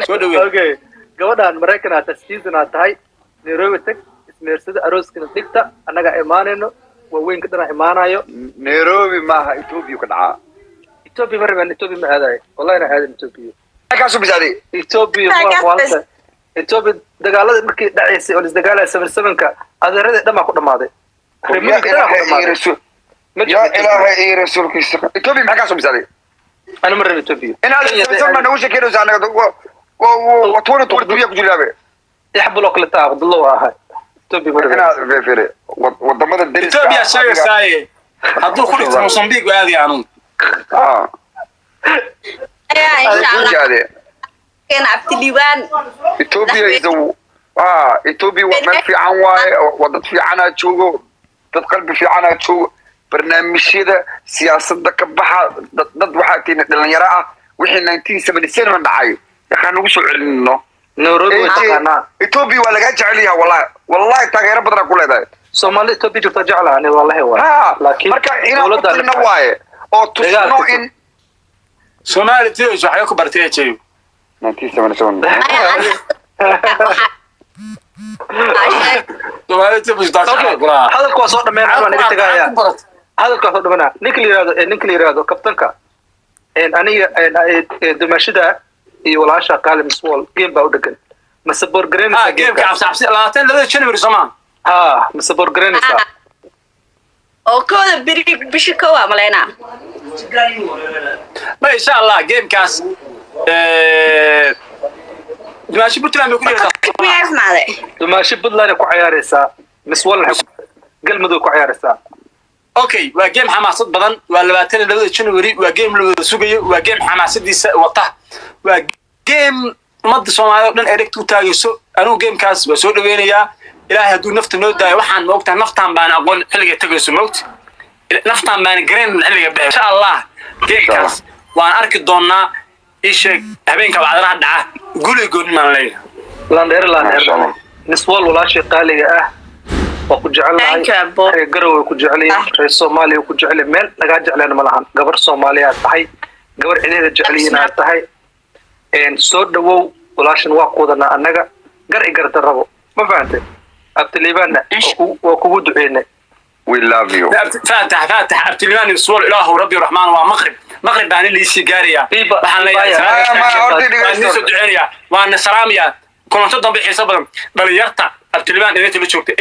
Soo dhaweey. Okay, gabadhan Maraykan aad tahay, citizen aad tahay, Nairobi tag, ismeersada, arooskana dhigta, annagaa imaanayno, waaweynka dhanaa imaanayo. Nairobi maaha, Ethiopia ka dhacaa. Ethiopia ma rabaan, Ethiopia ma aadayo, wallahi na aadan Ethiopia. Kaasu bisaaday. Ethiopia ma waalta. Ethiopia dagaalada markii dhacaysay oo lisdagaalaya 77-ka, adeeradii dhan baa ku dhamaaday. Ya Reer dhan baa ku Ilaahay iyo dhamaaday. rasuul. Ma Ya jeclo Ethiopia. Ilaahay iyo rasuulkiisa, Ethiopia maxaa kaasoo bisaaday? Ana ma rabo Ethiopia. Inaad Kenya 77 baa nagu sheekeynaysa, anaga wa 2023 ku jiraabe. Yaxbuloo kale taa Cabdullah waa ahay. Ethiopia ma rabo. Inaad fere wadamada deriska. Ethiopia sheegaysaaye, hadduu ku dhigto Mozambique waa aadaya anugu. Ah. Ayaa, insha Allah. Ethiopia. Keena Abtiliibaan. Ethiopia is the ah Ethiopia waa meel fiican waaye, waa dad fiicanaa joogo, dad qalbi fiicanaa joogo. Barnaamijyada siyaasadda ka baxa, dad waxaa tiina dhalinyaro ah. Wixii 1977 dhacay yaqaan nagu soo celinino. Nairobi way taqaanaa. Ethiopia waa lagaa jecel yahay, wallahi wallahi, taageero badanaa ku leedahay. Soomaali Ethiopia jirta jeclaha ani, wallahi waa. Ha. Laakiin Marka inaan ku dowladda tagno waaye oo tusno Dagaalka in Soomaali TH waxay ku bartay AJ. 1977. Maya, Soomaali TH taas. Okay, hadalka waa soo dhameynaa, waa naga tagaaya. Hadalka waa soo dhameynaa. Ninka la yiraahdo kabtanka, aniga dumaashida iyo walaasha qaali Miswall game baa u dhegan. Ma support garaynaysaa? Ah, gameka cabsi cabsi 22 January, Soomaa? Ha, ma support garaynaysaa? Oo 1-da beri bisha 1 aa malaynaa. Ma insha Allah gamekaas dimaashi Puntland bay ku jirtaa. Miyaa xumaaday? Dumaashi Puntland ay ku cayaaraysaa, Miswall waxay Galmudug ku cayaaraysaa. Okay, waa game xamaasad badan, waa 22-da January, waa game la wada sugayo, waa game xamaasadiisa wata, waa game ummadda Soomaalida oo dhan ay dhegta u taagayso. Anigu gamekaas waa soo dhaweynayaa, Ilaahay hadduu nafta noo daayo. Waxaan moogtahay naftaan baan aqoon xilliga tagayso, moogta naftaan baan garayn xilliga bixi. Insha Allah gamekaas waan arki doonaa. Ii sheeg habeenka wacdanaha dhaca, guri gooni maan leeyahay. Landheer, landheer. Masha Allah. Miswall, walaashii qaaliga ah, waa ku jecelnahay. Thank you, Abo. Reer Garowe way ku jecel yihiin, reer Soomaaliya way ku jecel yihiin, meel lagaa jeclayna ma lahan. Gabar Soomaaliya aad tahay, gabar cideeda jecel yihiin aad tahay. Soo dhawow walaashan, waa ku wadanaa annaga gar i gardarrabo, ma fahantay? Abtiliibaanna waa kugu duceynay. We love you. Faatax, Faatax, Abtilimaan Iswal, Ilaahu Rabbi Raxmaan, waa maqrib, maqrib baan liisii gaarayaa. Waxaan leeyahay Ma- waan nii soo duceynayaa, waana salaamayaa. Kulanto dambe xiiso badan, dhalinyarta Abtilimaan inanta la joogta.